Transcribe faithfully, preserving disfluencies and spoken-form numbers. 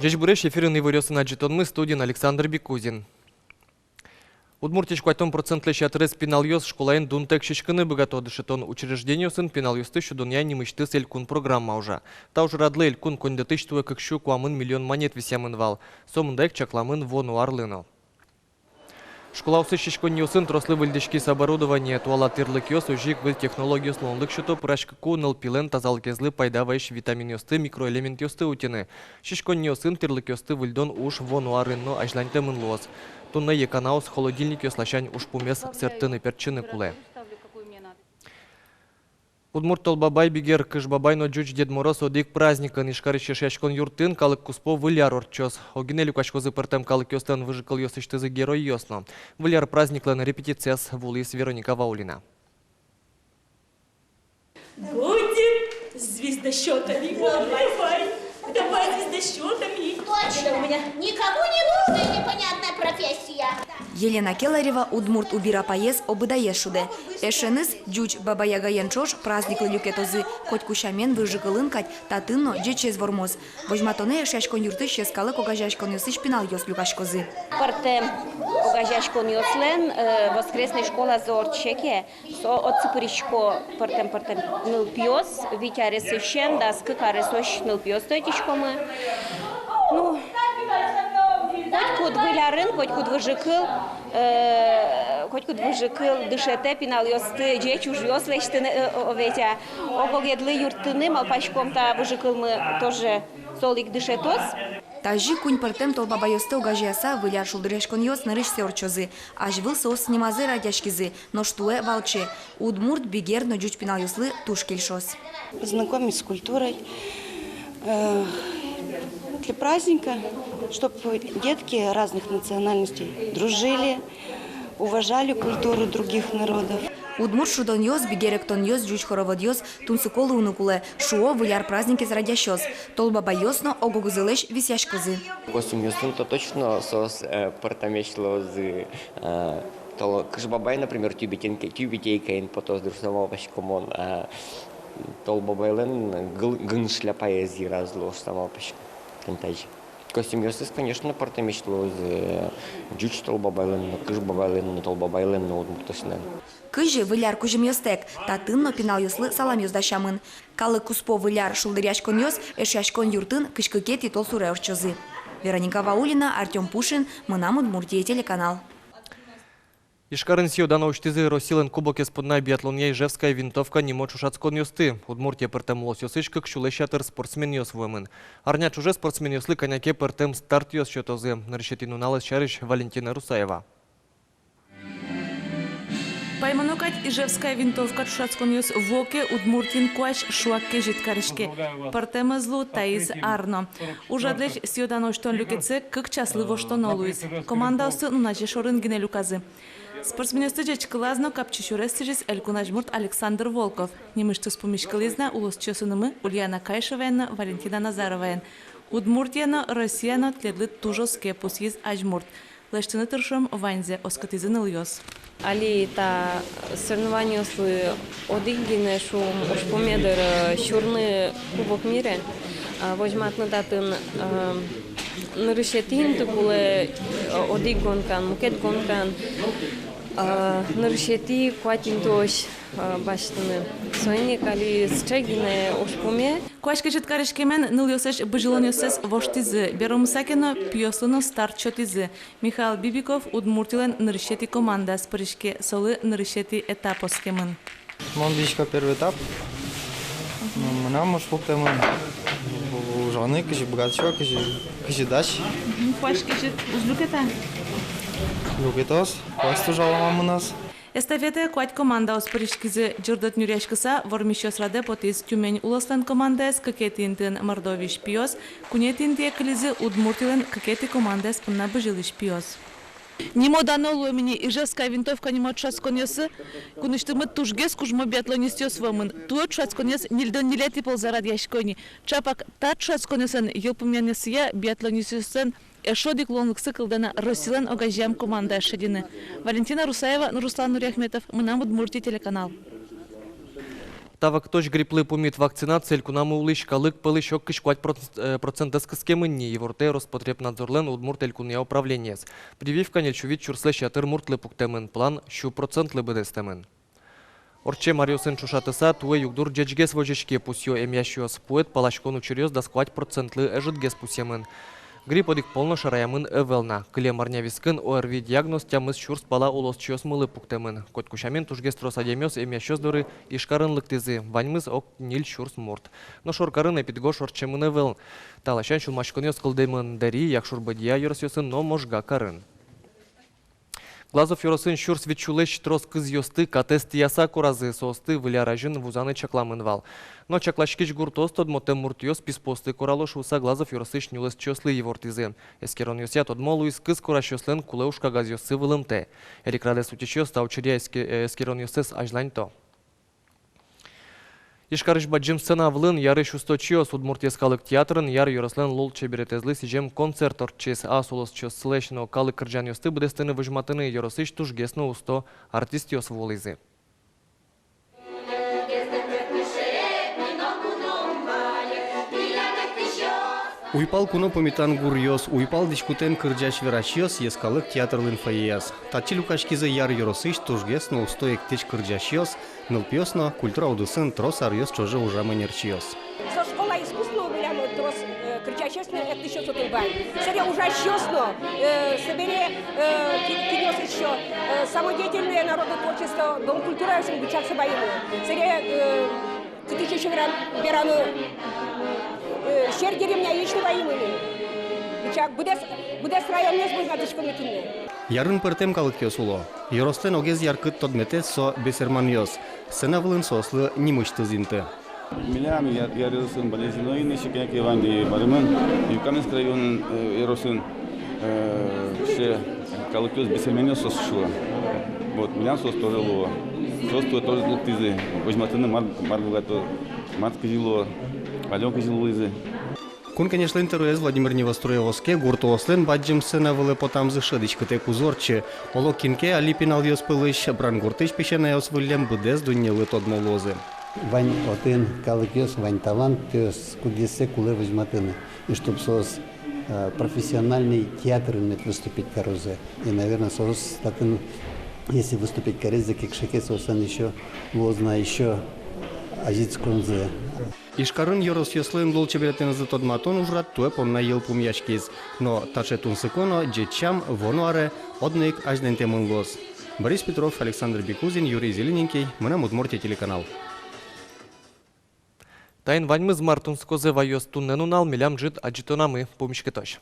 Ӟечбуресь! Эфирын иворъёсын адӟытонмы, студиын Александр Бекузин. Удмуртиысь куатьтон процентлэсь ятырез пиналъёс школаын дунтэк сиськыны быгато. Дышетон учреждениосын пиналъёсты сюдонъя нимысьтыз элькун программа ужа. Та ужрадлы элькун коньдэтысь туэ кык сю куамын миллион манет висъямын вал. Со мында ик чакламын вуоно арлы но. Школаосы сиськонниосын трослы выльдӥськиз оборудование. Туала тӥрлыкъёс озьы ик выль технологиос луонлык сёто пыраськыку нылпилэн тазалыкезлы пайда вайись витаминъёсты, микроэлементъёсты утьыны. Сиськонниосын тӥрлыкъёсты выльдон уж вуоно арын но азьланьтэмын луоз. Туннэ йӧканаос холодильникъёс ласянь ужпумез сэрттыны-пертчыны кулэ. Удмурт Тол Бабай, Бигер Кыш Бабай но Ӟуч Дед Мороз одӥг праздникын. Ижкарысь Эшъяськон юртын калык куспо Выль ар ортчоз. Огинэ люкаськозы пӧртэм калыкъёслэн выжыкылъёсысьтызы геройёс но. Выль ар праздниклэн репетицияз вуылӥз Вероника Ваулина. Будем звездочётами. Вай-вай. Давай звездочётами. Точно. У меня никому не нужная непонятная профессия. Елена Келарева удмурт убир апаез, обыдаез шудэ. Эшеныз Ӟуч Баба Ягаен ӵош праздниклы люкетозы. Котьку сямен выжыкылын кадь, татын но ӟечез вормоз. Возьматонэ Эшъяськон юртысь йӧскалык огазеяськонъёсысь пиналъёс люкаськозы. Пӧртэм огазеяськонъёслэн, э, воскресной школазы ортче ке, со отчы пырисько пӧртэм-пӧртэм нылпиос, вить аресысен дас кык аресозь нылпиосты ӧтиськомы. Ну, котькуд Выль арын, котькуд выжыкыл, э, котькуд выжыкыл дышетэ пиналъёсты ӟеч ужъёс лэсьтыны, э, о, ведь, а, ог-огедлы юрттыны, малпаськом, та выжыкылмы тоже солы ик дышетоз. Тазьы куинь пӧртэм Тол Бабайёсты огазеяса, Выль ар шулдыръяськонъёс нырысьсэ ортчозы. Азьвыл соос нимазэ радъяськизы, нош туэ валче. Удмурт, бигер но ӟуч пиналъёслы туж кельшоз. Познакомить с культурой, э, для праздника, чтоб детки разных национальностей дружили, уважали культуру других народов. Удмурт шудонъёс, бигер эктонъёс, ӟуч хороводъёс — тунсыко луыны кулэ, шуо Выль ар праздникез радъясьёс. Тол Бабайёс но ог-огзылэсь висъяськозы. Костюмъёсын то точно соос, э, пӧртэмесь луозы, э, Тол-, Кыш Бабай, например, тюбетейка-, тюбетейкаен потоз, дыр, со малпасько мон, а Тол Бабайлэн гыл-, гын шляпаез йыраз луоз, со малпасько. Тӥни тазьы. Костюмъёсыз, конечно, пӧртэмесь луозы, э, Ӟуч Тол Бабайлэн но, Кыш Бабайлэн но, Тол Бабайлэн но, удмуртъёслэн. Кызьы Выль ар кузьымъёстэк, татын но пиналъёслы саламъёс дасямын. Калык куспо Выль ар шулдыръяськонъёс Эшъяськон юртын кызь кыкетӥ толсуре ортчозы. Вероника Ваулина, Артём Пушин, «Мынам Удмуртие» телеканал. Ижкарын сӥё-дано усьтӥзы Россилэн кубокез понна биатлонъя «Ижевская винтовка» нимо ӵошатсконъёсты. Удмуртие пӧртэм улосъёсысь кык сюлэсь ятыр спортсменъёс вуэмын. Арня ӵоже спортсменъёслы кӧня ке пӧртэм стартъёс сётозы. Нырысетӥ нуналэз сярысь Валентина Русаева. Паймоно кадь, «Ижевская винтовка» ӵошатсконъёс вуо ке, Удмуртиын куазь шуак кезьыт кариське. Пӧртэм ӧз лу таиз ар но. Ужрадлэсь сӥё-дано усьтон люкетсэ кык часлы воштоно луиз. Командаосты нуназе шорын гинэ люказы. Спортсменъёсты ӟечкылаз но капчи сюрес сӥзиз Элькун Азьмурт Александр Волков. Нимысьтыз пумиськылӥз на улосчиосынымы Ульяна Кайшеваен но Валентина Назароваен. Удмуртие но, Россие но тӥледлы туж оске, пусйиз Азьмурт. Лэсьтыны тыршом ваньзэ, оскытӥзы нылъёс. Али та соревнованиослы одӥг гинэ, шуом, ужпуме, дыр, э, сюрыны Кубок мира, э, возьматыны татын, э, нырысетӥ инты кулэ, э, одӥг гонкаын, мукет гонкаын, э, нырысетӥ куать интыозь, э, басьтыны. Соин ик али сыӵе гинэ ужпуме. Куазь кезьыт кариськемен нылъёслэсь бызьылонъёссэс воштӥзы. Беромыса ке но, пиослы но старт сётӥзы. Михаил Бибиков Удмуртилэн нырысетӥ командаяз пыриське, солы нырысетӥ этап оскемын. Мон висько первый этап. Мынам уж пуктэмын. Ужаны кызьы быгатӥсько, кызьы, кызьы дась. Мгм. Куазь кезьыт уз люкет-а? Люкетоз. Куазь туж алама мыноз. Эстафетае куать командаос пыриськизы. Ӟырдыт нюръяськыса, вормисьёс радэ потӥз Тюмень улослэн командаяз, кыкетӥ интыын Мордовиысь пиос, куинетӥ интые кылизы Удмуртилэн кыкетӥ командаяз понна бызьылӥсь пиос. Нимо-дано луэм ини. «Ижевская винтовка» нимо ӵошатсконъёсы кунысьтымы тужгес кужмо биатлонистъёс вуэмын. Туэ ӵошатсконъёс ньыльдон ньылетӥ ползэ радъясько ини. Чапак та ӵошатсконъёслэн йылпумъянъёссыя биатлонистъёслэн эшшо одӥг луонлыксы кылдэ на Россилэн огазеям командаяз шедьыны. Валентина Русаева, Руслан Нуриахметов, «Мынам Удмуртие» телеканал. Та вакытозь грипплы пумит вакцинация элькунамы улӥсь калык пӧлысь ог кызь куать проц-, э, процентэз кыскемын ни, ивортэ Роспотребнадзорлэн Удмурт Элькунъя управлениез. Прививка ньыль сю вить сюрслэсь ятыр муртлы пуктэмын, план сю процентлы быдэстэмын. Ортчем аръёсын ӵошатыса, туэ югдур ӟечгес возиське, пусъё эмъясьёс. Пуэт паласькон учыръёс дас куать процентлы ӧжытгес пусъемын. Грипп одӥг пол но шараямын ӧвӧл на. Кылем арня вискын ОРВИ диагноз тямыс сюрс пала улосчиосмылы пуктэмын. Котьку сямен тужгес трос адямиос эмъясьёс доры Ижкарын лыктӥзы, ваньмыз ог ньыль сюрс мурт. Нош Шоркарын эпидгож ортчемын ӧвӧл. Та ласянь сюлмаськонъёс кылдэмын Дэри, Якшур-Бӧдья ёросъёсын но Можга карын. Глазов ёросын сюрс вить сюлэсь трос кызъёсты катэз тӥяса коразы, соосты Выль ар азьын вузаны чакламын вал. Но чакласькись гуртоос тодмотэм муртъёс писпуосты корало шуыса Глазов ёросысь нюлэсчиослы ивортӥзы. Эскеронъёсъя тодмо луиз, кыз корасьёслэн кулэ ужкагазъёссы вылымтэ. Эрикрадэз утисьёс та учыръя эске-, э, эскеронъёссэс азьланьто. Ижкарысь бадӟым сцена вылын Ярысь усточиос. Удмурт йӧскалык театрын Яр ёрослэн лулчеберетэзлы сӥзем концерт ортчиз. Ас улосчиослэсь но калык кырӟанъёсты быдэстыны, возьматыны ёросысь тужгес но усто артистъёс вуылӥзы. Уйпал куно пумитан гуръёс, уйпал дӥськутэн кырӟась-верасьёс йӧскалык театрлэн фойеяз. Татчы люкаськизы Яр ёросысь тужгес но усто эктӥсь-кырӟасьёс, нылпиос но культура удысын трос аръёс ӵоже ужам ӧнерчиос. Со школа искусств но милям трос, э, кырӟасьёс но, эктӥсьёс отын вань. Сэре ужасьёс но, э, собере, э, ки-, кинъёс ещё, э, самодеятельное народное творчество, дом культуры, в общем, гучаксы ваимы. Сэре, э, кытысь ещё веран-, вераны, э, Сер деревняысь но ваимы. Гучак быдэс, быдэс районмес возьматӥськомы туннэ. Ярын пӧртэм калыкъёс уло. Ёрослэн огез яркыт тодметэз со бесерманъёс. Сцена вылын соослы нимысьтыз инты. Милям Яр-, Яр ёросын Балезино но ещё кӧня ке вань, и Барымын, Юкаменск районын, э, ёросын, э, сыӵе калыкъёс, бесермянъёс соос шуо. Вот, милям соос тоже луо. Соос туэ тоже лыктӥзы. Возьматыны, мар, мар быгато, мар кызьы луо, валлён кызьы луизы. Кун Кенешлэн тӧроез Владимир Невоструев оске: гуртоослэн бадӟым сцена вылэ потамзы шӧдӥськытэк уз ортчы. Оло, кин ке али пиналъёс пӧлысь Брангуртысь песянайёс выллем быдэс дуннелы тодмо луозы. Вань отын калыкъёс, вань талантъёс, кудъёссэ кулэ возьматыны. И чтоб соос, э, профессиональный театрын мед выступить карозы. И, наверное, соос татын, если выступить каризы ке, кыӵе ке соослэн ещё луоз на ещё азинсконзы. Ижкарын ёросъёслэн лулчеберетэнызы тодматон ужрад туэ понна йылпумъяськиз. Но таӵе тунсыко но ӟеч сям вуоно аре одно ик азьлантэмын луоз. Борис Петров, Александр Бекузин, Юрий Зелененький, «Мынам Удмуртие» телеканал. Таин ваньмыз, мар тунсыкозэ ваёз туннэ нунал. Милям ӝыт адӟытонамы. Пумиськытозь.